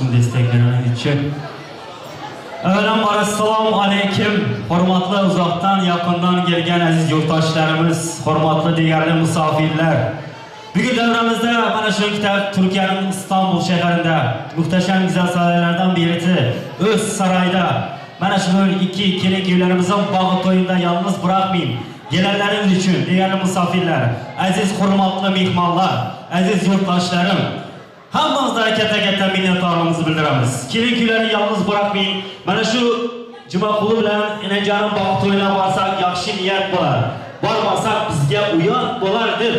olsun destekleriniz için. Avvalambor assalomu alaykum, hurmatli uzoqdan yaqindan kelgan aziz yurtdoshlarimiz, hurmatli degarli misofirlar. Bugun davramizda mana shu kitab Turkiyaning İstanbul şehrinde muhteşem güzel saraylardan birisi Öz Saray'da mana shu ikki kelin kuyovlarimizning bog'i to'yida yalnız bırakmayın. Gelenleriniz için değerli misafirler, aziz hurmatli mehmonlar, aziz yurtdoshlarım, Hammamizga katta katta minnatdorligimizni bildiramiz. Kelin kuyovlarni yalnız bırakmayın. Mana shu Jumaquli bilan enajonim bog' to'yina borsak yaxshi niyat bo'lar. Bormasak bizga uyat bo'lar deb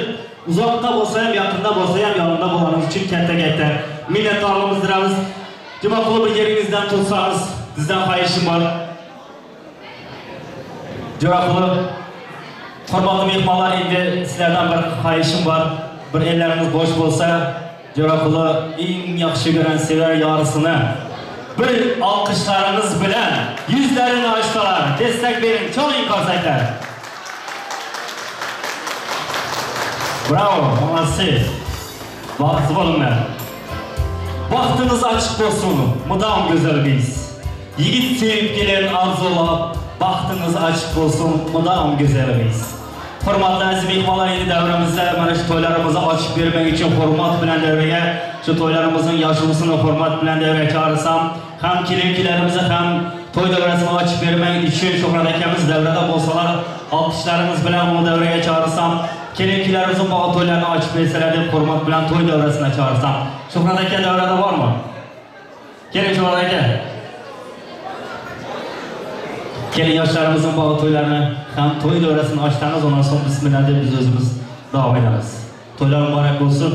uzoqda bo'lsa ham yaqinda bo'lsa ham yonida bo'lganimiz uchun katta katta minnatdorligimizni bildiramiz. Jumaquli bir yeringizdan tursangiz sizdan xohishim bor. Jo'raquli hurmatli mehmonlar endi sizlardan bir xohishim bor. Bir elleriniz boş bo'lsa, Jo'raquli eng yaxshi ko'ran sevar yorisini bir alkışlarınız bilan yüzlerini açtılar. Destek verin, çalın karsaklar. Bravo, молодцы. Baxtlı olunlar. Baxtınız açık olsun, mudam güzel biz. Yigit sevip gelen arzulap, baxtınız açık olsun, mudam güzel biz. Hurmatli aziz mehmonlar, endi davramizda mana shu to'ylarimizni ochib bermak uchun hurmat bilan davraga, shu to'ylarimizning yoshlusini hurmat bilan davraga chaqirsam, ham kelin kuylarimizni ham to'y davrasini ochib bermak uchun Shuhrat akamiz davrada bo'lsalar, olqishlarimiz bilan uni davraga chaqirsam, kelin kuylarimizning bog' to'ylarini ochib bersalar deb hurmat bilan to'y davrasina chaqirsam. Shuhrat aka davrada bormi? Keling Shuhrat aka. Kelin yoshlarimizning bog' to'ylarini ham to'y davrasini ochsangiz, ondan so'ng bismillah deb biz o'zimiz davom etamiz. To'ylar muborak bo'lsin.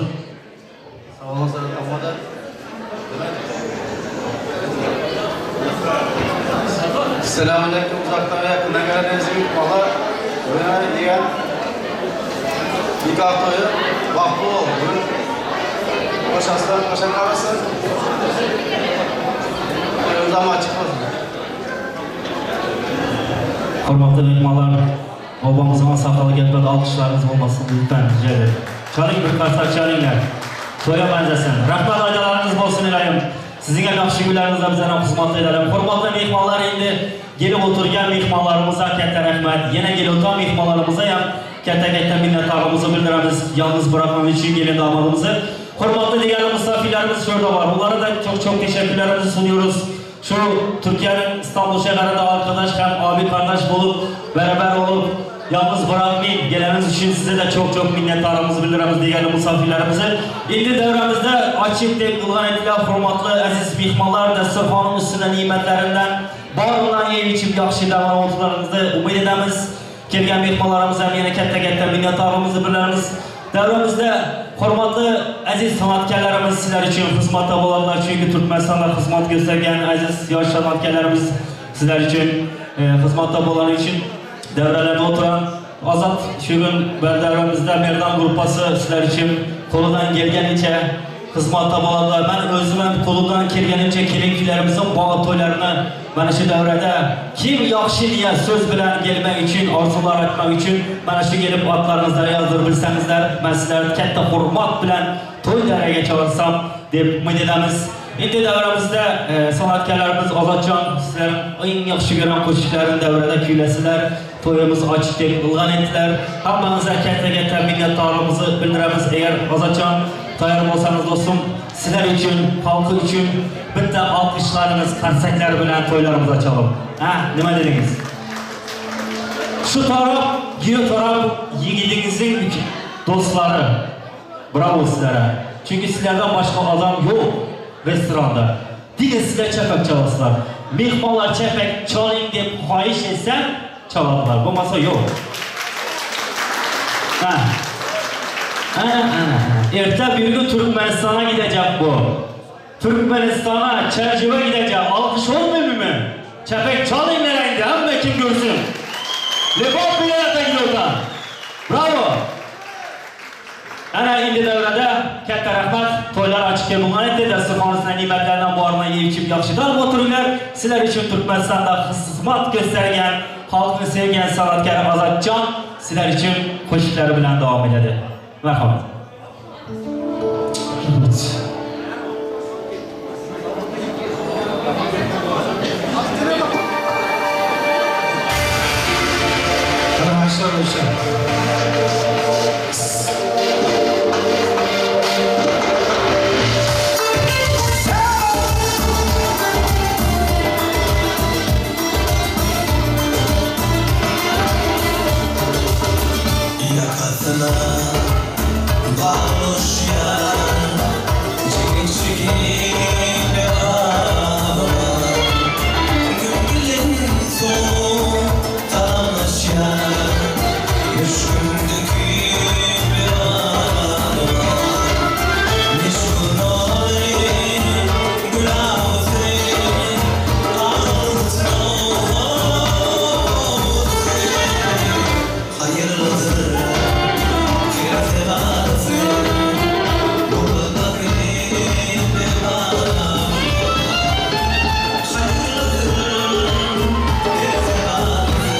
Sağ olasın Tamada. Selamünaleyküm uzaktan ve yakından gelen ezgi valla önemli diyen nikah toyu bahtlı ol. Bugün baş aslan başan arasın. Toyumuz ama açık olsun. Hurmatli mehmonlar, obamizga soqoli gaplar olqishlarimiz bo'lmasin lütfen rica ederim. Çalın bir qarsak çalinglar. To'ya benzesin. Rahmat aydalarınız bo'lsin ilayim. Sizga yaxshi kunlaringizda bizlar ham xizmat edelim. Hurmatli mehmonlar endi kelib o'tirgan mehmonlarimizga katta rahmat. Yana kelayotgan mehmonlarimizga ham katta katta minnatdorligimizni bildiramiz. Yalnız bırakmam için gelin damadımızı. Hurmatli diğer misafirlerimiz şurada var. Onlara da çok çok teşekkürlerimizi sunuyoruz. Şu Türkiye'nin İstanbul şehrinde arkadaş hem abi kardeş bolup beraber olup yalnız bırakmayın. Geleniniz için size de çok çok minnettarımızı bildiramiz değerli misafirlerimize. Endi davramizda açık deb e'lon etdilar hurmatli aziz mehmonlar dasturxonning üstünde nimatlaridan boridan yeb ichib yaxshi dam olishlarinizni umid etamiz. Kelgan mehmonlarimizga ham yana katta katta minnatdorligimizni bildiramiz. Davramizda hurmatli aziz san'atkorlarimiz sizlar uchun xizmatda bo'ladilar chunki Turkmanistonda xizmat ko'rsatgan aziz yosh san'atkorlarimiz sizlar uchun e, xizmatda bo'lgani uchun davralarda o'tiran Azat shu kun davramizda Merdan gruppasi sizlar uchun qo'lidan kelganicha xizmatda bo'ladilar. Men o'zim ham qo'limdan kelganicha kelin kuylarimizning bog' to'ylarini mana shu davrada kim yaxshi niyat so'z bilan kelmak uchun, orzular aytmak uchun mana shu kelib otlaringizni yozdirib bilsangizlar, men sizlarni katta hurmat bilan to'y daraga chaqirsam deb umid etamiz. Endi davramizda e, san'atkorlarimiz Ozodjon sizlar eng yaxshi ko'rgan qo'shiqlarini davrada kuylasizlar. To'yimiz ochiq deb e'lon etdilar. Hammangizga katta katta minnatdorligimizni bildiramiz. Agar Ozodjon tayyor bo'lsangiz do'stim, sizlar uchun, xalqi uchun bitta olqishlaringiz, qarsaklar bilan to'ylarimizni ochalim. Ha, nima dedingiz? Shu taraf, giyo taraf yigitingizning do'stlari. Bravo sizlara. Chunki sizlardan boshqa odam yo'q restoranda. Diňe sizlar chapak chalasizlar. Mehmonlar chapak chaling deb xohish etsam, chaladilar. Bo'lmasa yo'q. Ha. Ha, ha, ha. Erta bir gün Türkmenistan'a gidecek bu. Türkmenistan'a, Çerçeve gidecek. Alkış olmuyor mu? Çepek çalın nerede? Hem kim görsün. Lebap bile gidiyor da. Bravo. Ana endi davrada katta rahmat. To'ylar ochiq bo'lgan edi. Dasturxonasida ne'matlardan borini yeb ichib yaxshi dam o'tiringlar. Sizlar uchun Turkmanistonda xizmat ko'rsatgan, xalqni sevgan san'atkor Ozodjon sizlar uchun qo'shiqlari bilan davom etadi. Marhamat. Evet. Alkyşlar Ýakasyna baglaşýan jigijigine baglan Gün bilen soň tamlaşýan Düşgündeki baglan Meşhur boldy gül agzy Altyn owazly Haýyrlydyr kertebasy Guldaky bebaly Haýyrlydyr kertebasy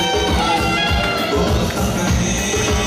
Guldaky.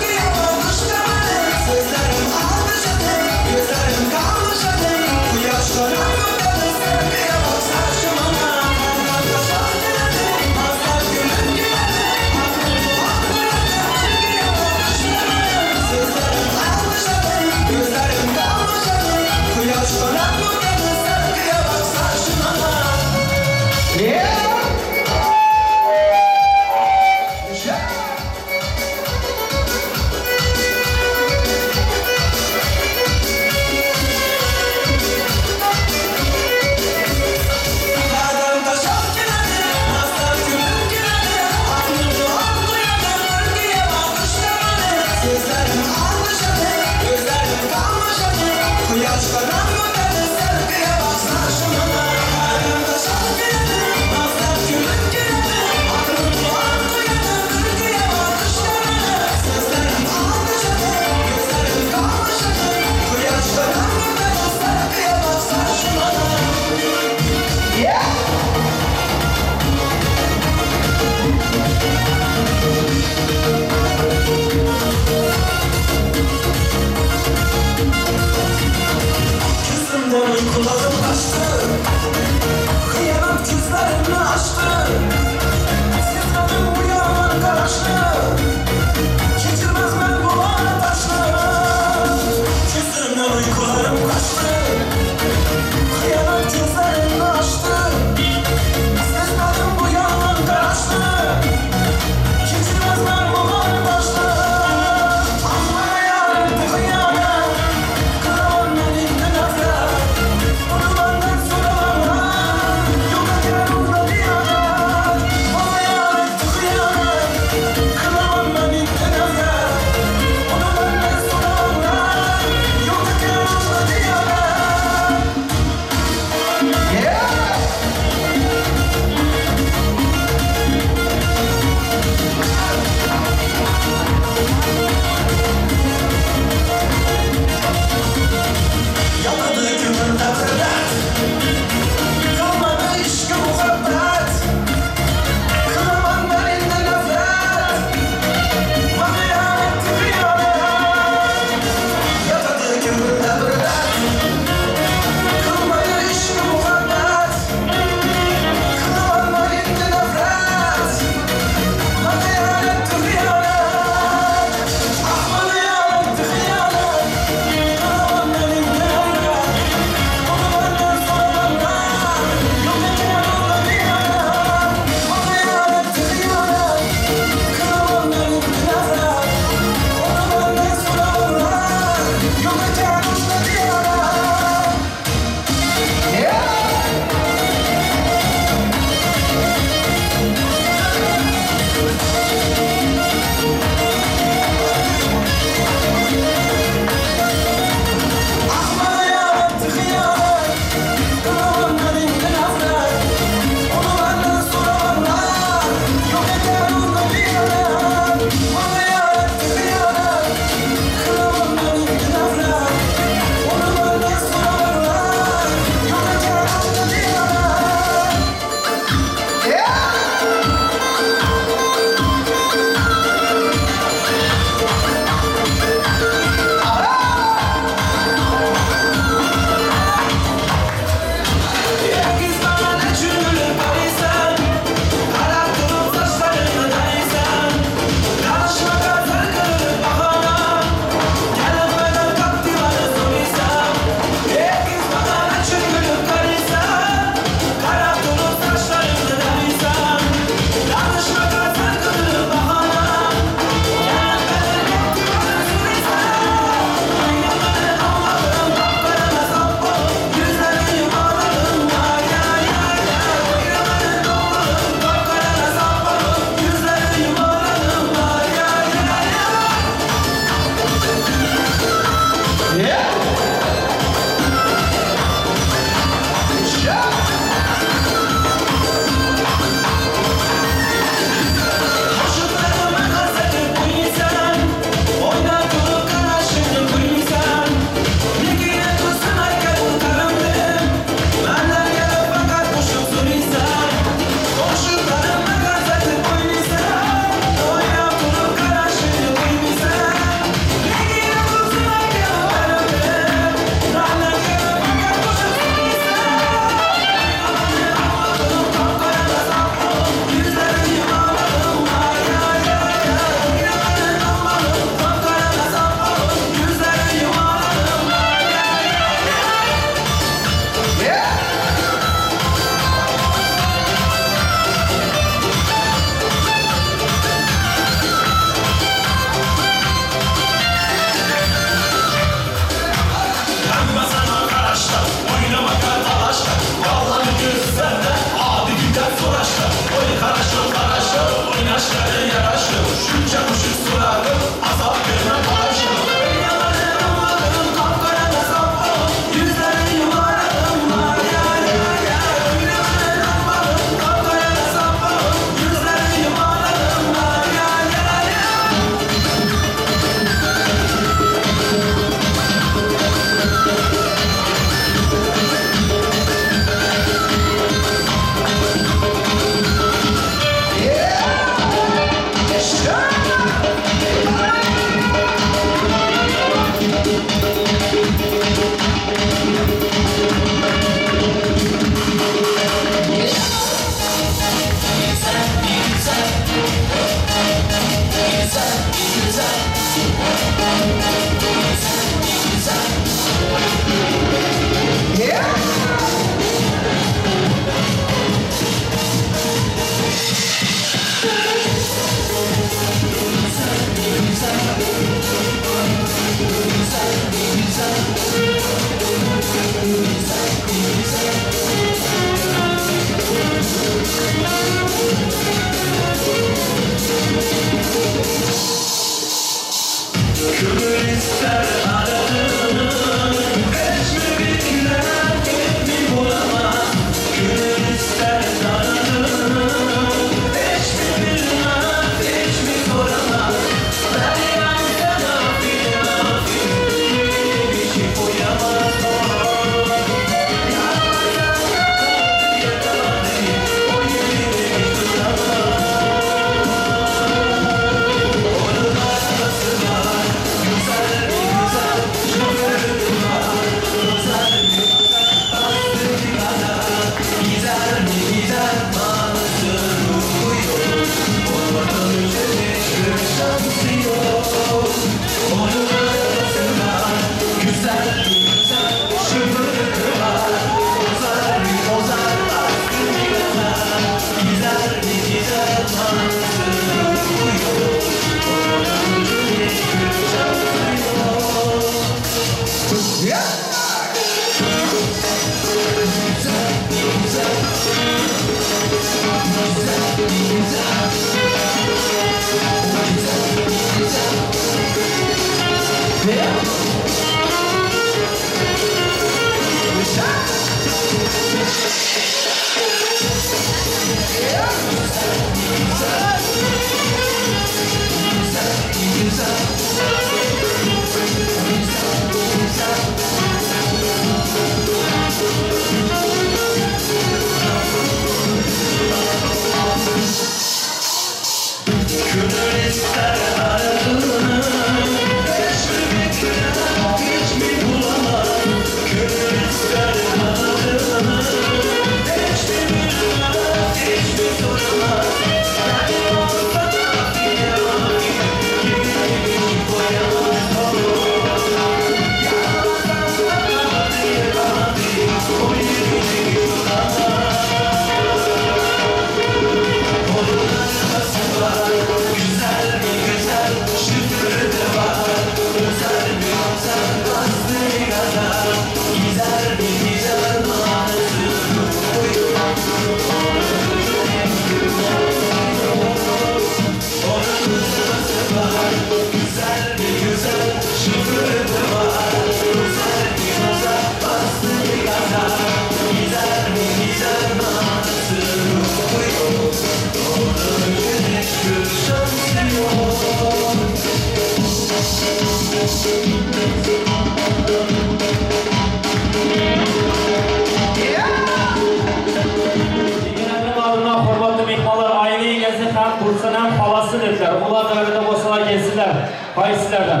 Yengelerinin adına hürmetli mehmanlar Ayna yengesi hem Dursun hem halası dediler. Ular devrede bolsalar gelsinler. Hay sizlerden.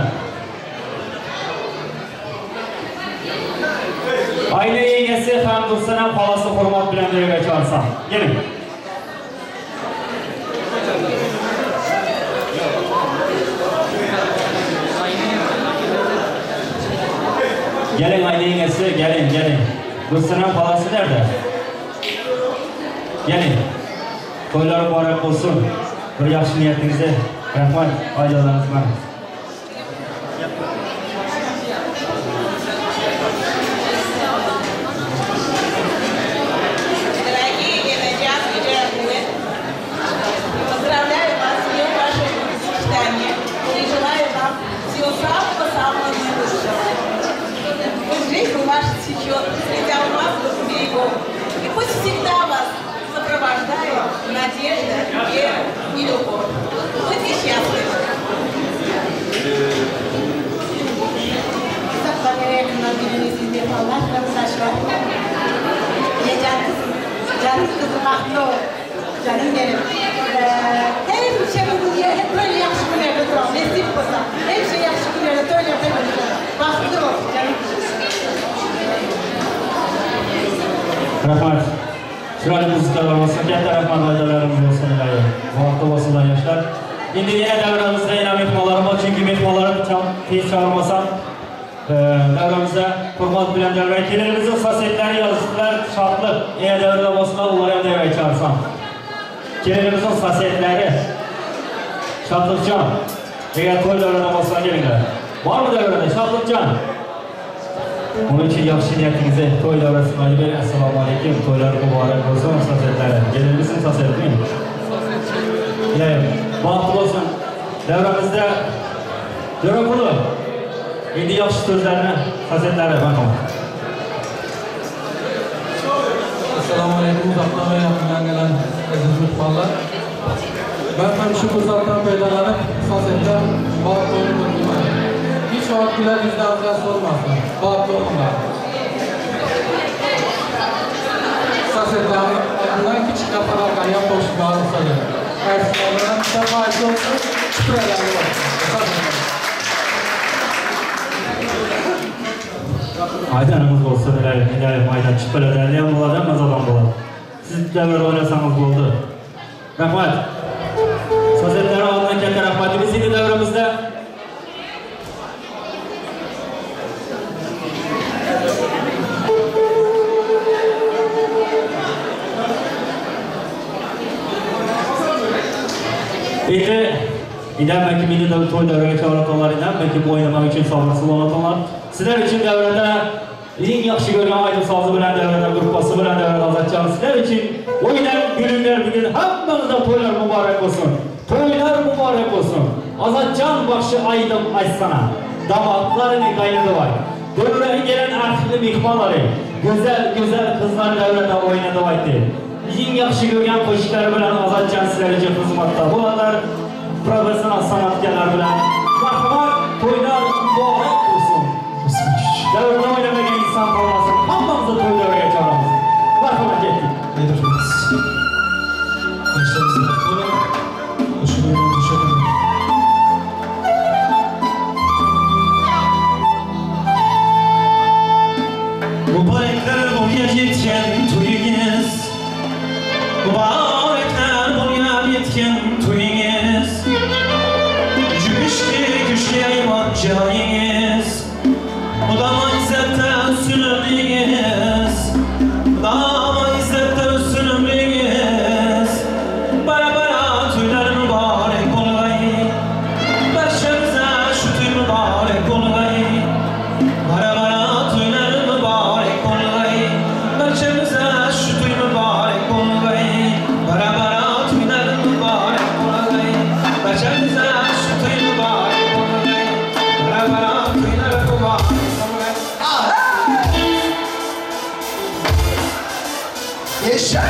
Ayna yengesi hem Dursun hem halası hürmet bilen devreye çağırsam. Gelin. Gelin Ayna yengesi, gelin gelin. Dursun hem halası nerede? Gelin. Toylar mübarek olsun. Bir yaxshi niyetinizde rahmat oilalaringizga. Дорогие Геннадий и Джармуэ, поздравляю вас с днем вашего бракосочетания и желаю вам всего самого-самого наилучшего. Пусть жизнь ваша течет среди алмазных берегов, и пусть всегда вас сопровождает надежда, вера и любовь. Будьте счастливы! Uzaktan ve yakından gelen aziz mehmanlar, arkadaşlar. Ya can kızım, canım kızım haklı ol. Canım benim. Ee, hemşe bu yer hep böyle yaxşı günlerde duralım. Nesip olsa. Hemşe yaxşı günlerde toylarda görüşelim. Baxtlı ol canım kızım. Rahmat. Chiroyli muzikalar bo'lsin, katta rahmat oilalarimiz bo'lsin iloyim. Baxtli bo'lsinlar yoshlar. Endi yana davramizda yana mehmonlar bor, chunki mehmonlarni tez chaqirmasam, davramizda hurmat bilan davra kelinimizning sosetlari yozdilar, shodlik. Yana davrada bo'lsinlar, ular ham davraga chaqirsam. Kelinimizning sosetlari Shodliqjon. Agar to'y davrada bo'lsa kelinglar. Bormi davrada Shodliqjon? Onun için yaxshi niyatingizni to'y davrasini aytib bering. Assalomu alaykum. To'ylar muborak bo'lsin, sosetlari. Kelinimizning sosetmi? Iloyim, baxtli bo'lsin. Davramizda Jo'raquli. Endi yaxshi so'zlarni sosetlari marhamat. Esselamu Aleyküm uzaktan ve yakından gelen aziz mehmanlar. Ben hem şu fırsattan faydalanıp sosyete bahtlı olun kutluyorum. Hiç vaxt güler yüzlerinize olmasın. Bahtlı olunlar. Sosyetlerin adından küçük yaparak ayağım boşluğunu söylüyorum. Ersin'e sefahatli olsun, şükür ederim olsun. Aydanımız bo'lsin, iloyim, iloyim, aydan chiqib ham bo'ladi, mazadan bo'ladi. Siz davrada o'ynasangiz bo'ldi. Rahmat. Sosetlari oldidan katta rahmatimiz endi davramizda Endi idan balki meni to'y davraga chaqirayotganlar idan balki bu o'ynamak uchun sabrsizlanayotganlar. Sizlar uchun davrada eng yaxshi ko'rgan aydim sozi bilan davrada gruppasi bilan davrada Ozodjon sizlar uchun o'ynab gulinglar bugun hammamizda to'ylar muborak bo'lsin. To'ylar muborak bo'lsin. Ozodjon baxshi aydim aytsana. Damatlarini qaynadi voy. Davraga gelen arxivli mehmonlari. Gözel gözel kızlar devrede oynadı aýtdy. Iň ýagşy görýän goşuklary bilen Azatjan sizler üçin hyzmatda bolarlar. Professional sanatkarlar bilen. Marhamat, toýlar mübarek bolsun. Devrede oýnamaýan insan galmasyn. Hammamyzy toý döwrege çagyrýarys. Marhamat etdik. Haydi Başlarınızı Hoşçakalın. Teşekkür Mübarekler bolýar ýetken toýuňyz Mübarekler bolýar ýetken toýuňyz Jübüşki güçli ayvan jaýyňyz Mudama izzette sürümliňiz Mudama izzette sürümliňiz Bara bara toýlar mübarek bolgaý Barşamyza şu toý mübarek bolgaý Bara bara toýlar mübarek bolgaý Barşamyza şu toý mübarek bolgaý Bara bara toýlar mübarek bolgaý Barşamyza şu toý mübarek bolgaý Bara bara toýlar mübarek bolgaý Yaşa!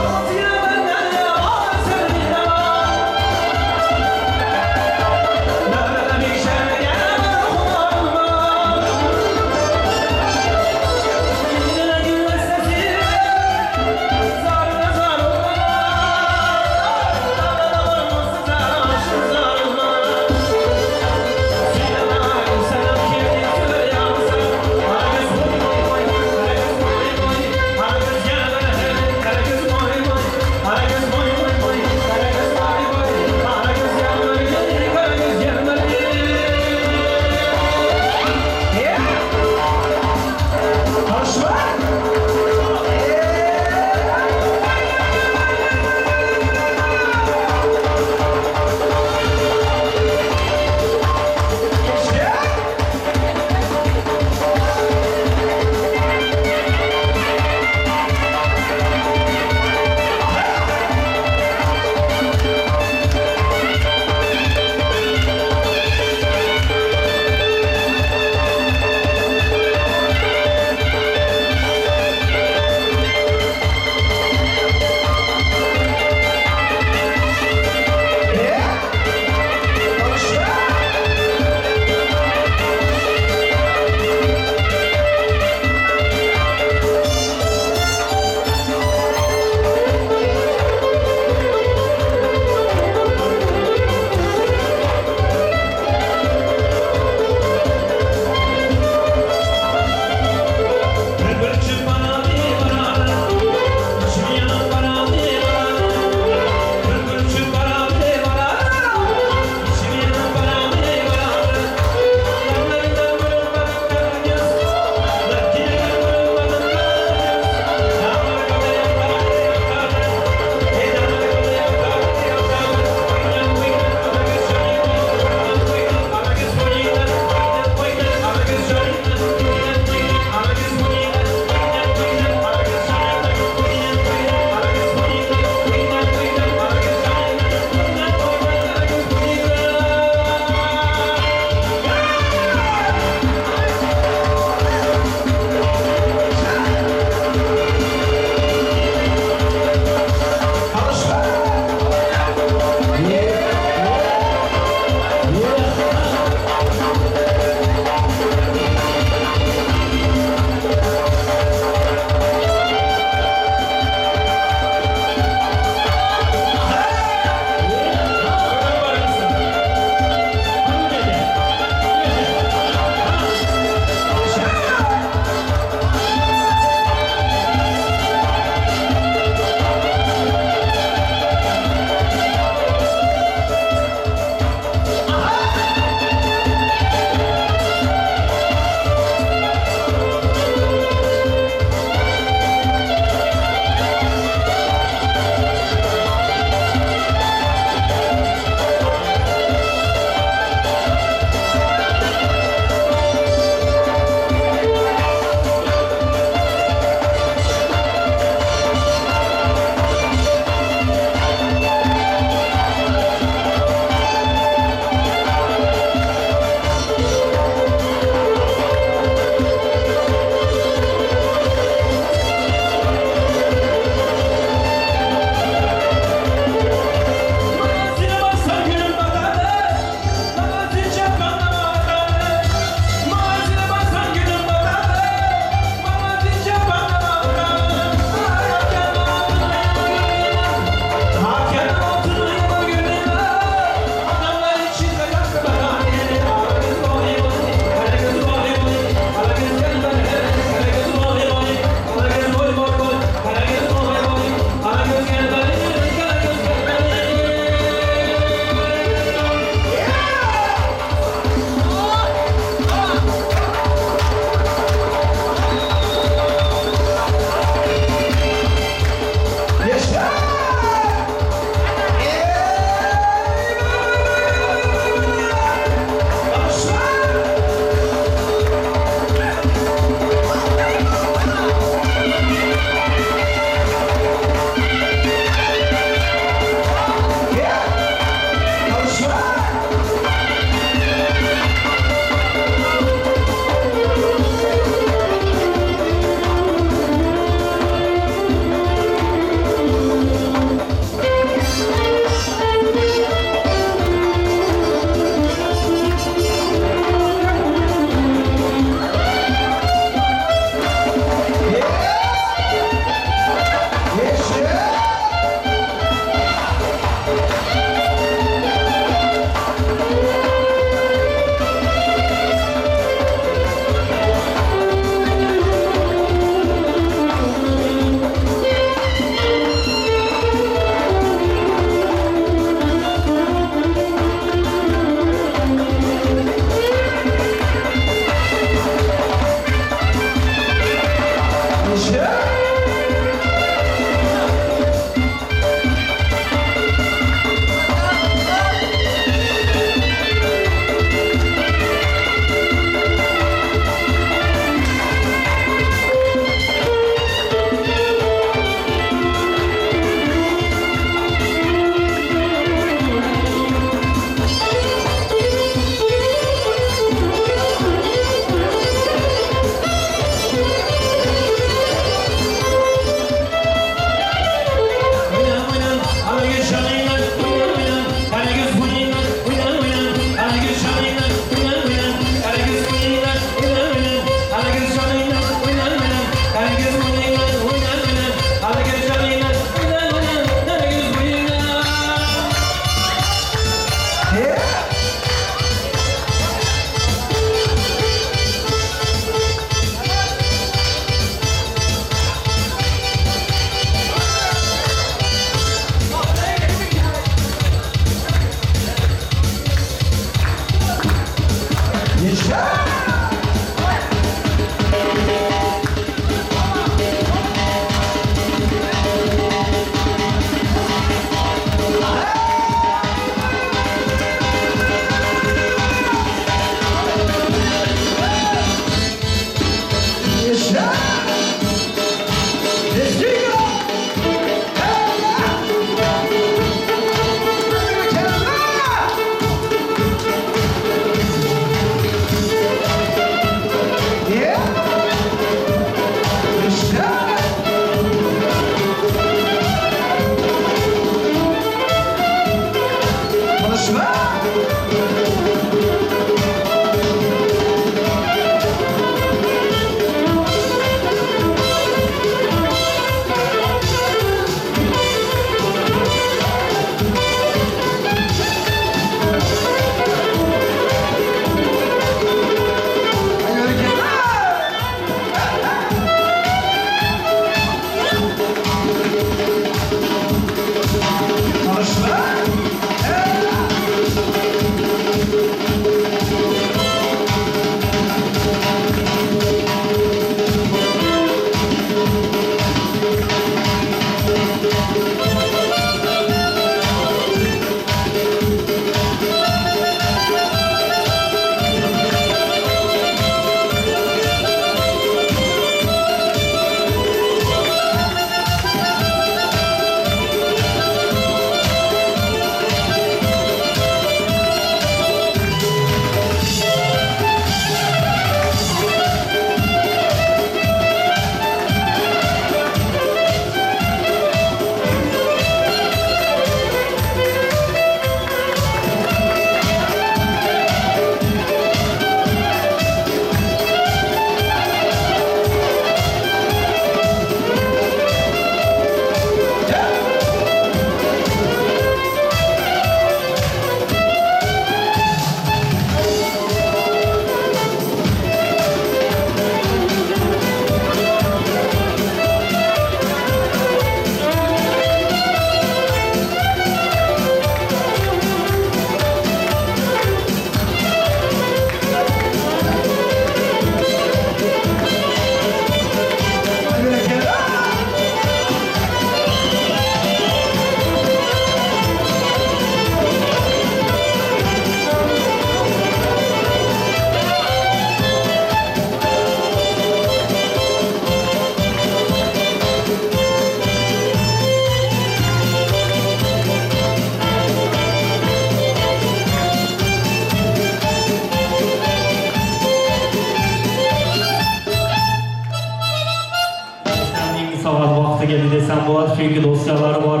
geldi desem bolady, çünki dosýalary bar.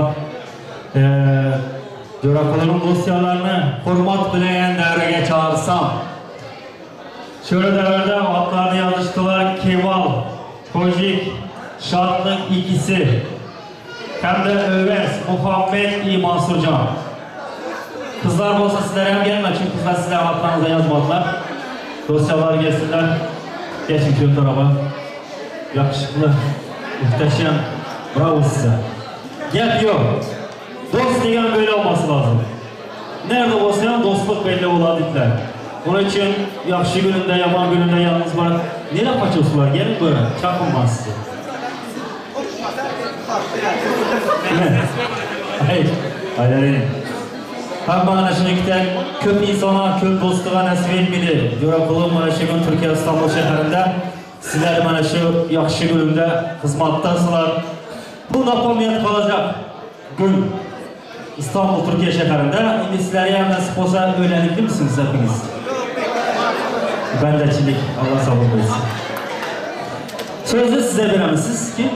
Jorakulynyň dosýalaryny hormat bilen däwrege çagyrsam. Şöyle däwrede atlaryny ýazyşdylar, Kemal, Hojik, Şatlyk ikisi hem-de Öwez, Muhammet i Mansurjan. Gyzlar bolsa sizler hem gelme, çünki gyzlar sizleriň atlaryňyza ýazmadylar. Dosýalar gelsinler. Geçiň şu taraba. Ýakşykly, muhteşem. Brawo size. Gep ýok. Dost diýen beýle bolmasy lazym. Nerde bolsa hem dostluk belli bolar diýdiler. Onuň üçin ýagşy gününde, ýaman gününde ýalňyz baryp, nirä gaçýarsylar, geliň göre, çakym bar sizi. Aý, aýdaýyn. Hak maňa şuny ikiden köp insana köp dostluga nesip etmedi. Jorakulyň mana şu gün Türkiýe Istanbul şäherinde sizler mana şu ýagşy günümde hyzmatdasylar. Bu napomnýat galajak gün. İstanbul Türkiye şäherinde indi sizlere nasip bolsa öýlenipli misiniz hepiniz? Bendeçilik Allah sabır bersin. Sözü size beremiz siz kim?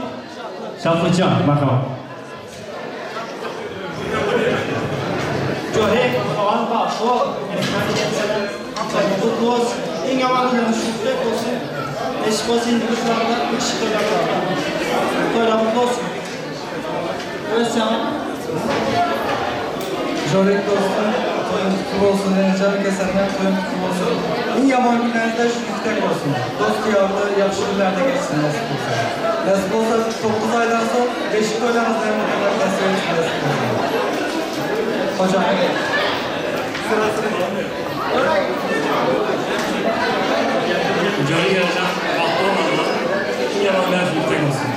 Şatlyjan merhaba. Jorek, Sogan bagşy Kutlu olsun. Iň ýaman günüňiz şükür bolsun. Nesip bolsa indi bu sırada üç toýlar Toýlar kutlu olsun. Öz canım. Jorek dostum, toyun kutlu olsun. Enecan kesenler toyun kutlu olsun. Iň ýaman günlerde şu yüksek olsun. Dost yarlı, ýagşy günlerde geçsin nasip bolsa. Nasip bolsa 9 aydan soň beşik toýlarymyzda hem oturmak nasip etsin nasip bolsa. Hocam. Cari geleceğim, bahtlı olmadılar. İki yaman ben yüksek olsun.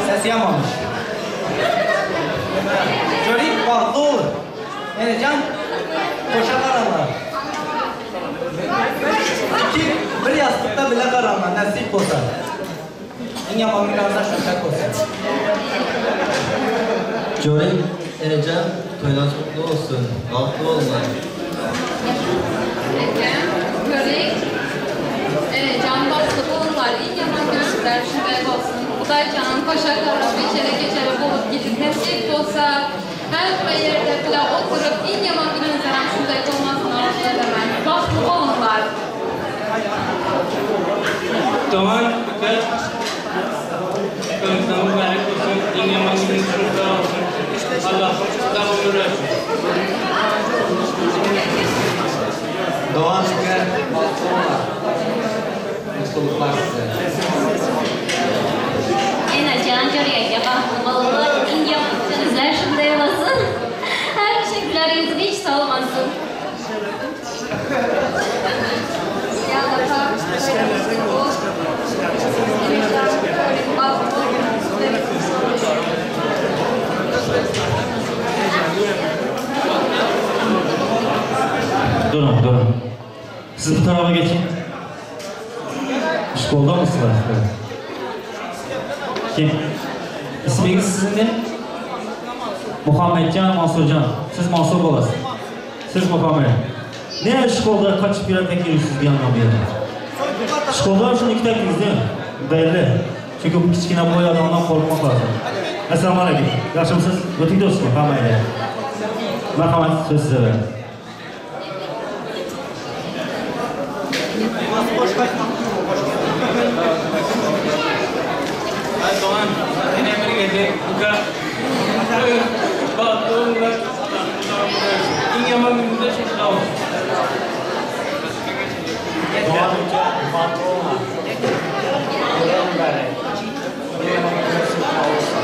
Ses yamamış. Jorek bahtlı olur. Enecan koşa karanlar. İki, bir yastıkta bile karanlar nasip bolsa. Iň ýaman günlerde şükür olsun. Jorek, Enecan, toýlar kutlu olsun. Bagtly bollar. Ekem, Görek, Enecan, bagtly bollar, iň ýaman günler şunday bolsun. Hudaýjanım koşa garap, beçere geçere bolup gidip nesip bolsa, hemme ýerde bile oturyp, iň ýaman günüňizler hem şunday bolmasyny arzuw edemen. Bagtly bolunlar. Doğan Üker, Toýuňyz mübarek bolsun, iň ýaman günüňiz şunday olsun. Allah uzak ömür versin. Doğan Şüker, bagtly bollar. Mutluluklar size. Enecan Jorek bagtly bollar, iň ýaman günüňizler şunday bolsun. Hemişe güler ýüzüni hiç solmasyn. Ya Allah, Enecan, Görek, bagtly bolsun. Durun durun. Siz bu tarafa geçin. Şkolda mısınız? Evet. Kim? İsminiz sizin ne? Muhammedcan, Mansurcan. Siz Mansur bolasın. Siz Muhammed. Ne şkolda kaçıp bir tek giriyorsunuz bir yandan bir yana? Şkolda şunu iki tekiniz değil mi? Belli. Çünkü bu kiçkine boy adamdan korkmak lazım. Esselamu aleyküm. Yaxşı mısınız? Öteki dostum. Hammayla. Merhamet söz size verin. Ben Doğan, yine emir geldi. Uka, bagtly bollar, Allah uzak ömür versin. Iň ýaman gününde şükür olsun. Doğan Ülke, bahtlı olma. Toýlar mübarek. Iň ýaman günler şükür olsun.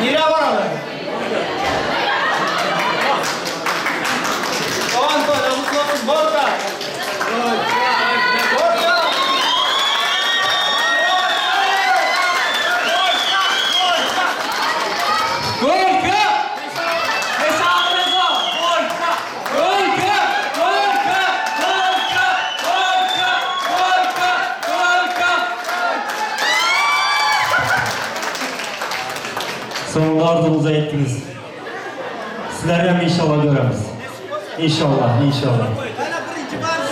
Nire varalım? Doğan toýlar kutlu olsun. Borka! Borka! Gorka! Hesabınıza! Gorka! Gorka! Gorka! Gorka! Gorka! Gorka! Gorka! Sonunda arzunuza ettiniz. Sizler hem inşallah göremiz. İnşallah, inşallah.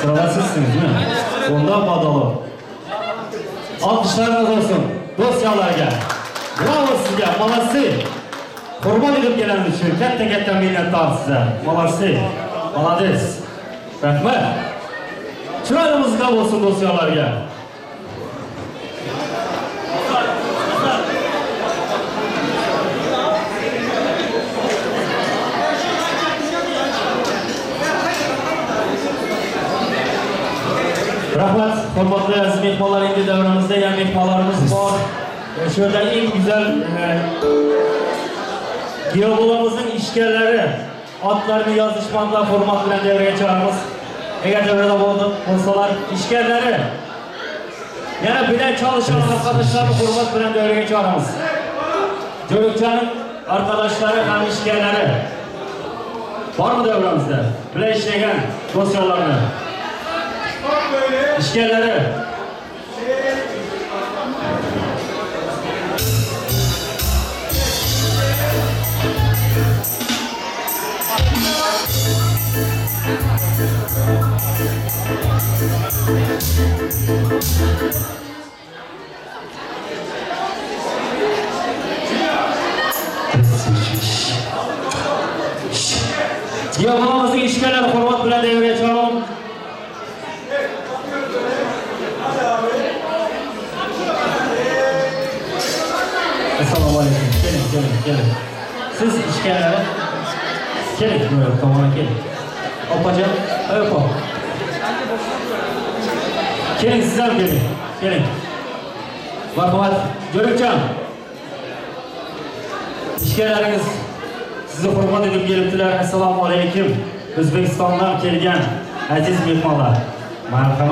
Sırada sizsiniz değil mi? Onda Badalı. Alkyşlaryňyz bolsun dost-ýarlarga. Bravo sizge, молодцы! Hurmat edip geleniňiz üçin kätde-kätde minnetdar size. Молодцы! Молодец! Rahmet! Çyraýly muzyka bolsun dost-ýarlarga. Rahmat, hormatly aziz mehmonlar, endi davramizda yana mehmonlarimiz bor. Şu yerda eng güzel e, giyovolamizning ishgarlari otlarini yozishmadilar, hurmat bilan davraga chaqiramiz. Agar davrada bo'lsalar, ishgarlari yana bilan çalışan arkadaşlarını hurmat bilan davraga chaqiramiz. Jo'rukchaning arkadaşları ham ishgarlari bormi davramizda? Bilan ishlagan do'stlarni. Ishgarlari. Giyovolamizning ishgarlari hurmat bilan davraga chaqiramiz. Assalomu alaykum. Keling, keling, keling. Siz ishgarlari keling, bu tomonga keling. Opajon, ey opa. Keling, siz ham keling. Keling. Marhamat, Jo'rukjon. Ishgarlaringiz sizni hurmat edib kelibdilar. Assalomu alaykum. O'zbekistondan kelgan aziz mehmonlar. Marhamat.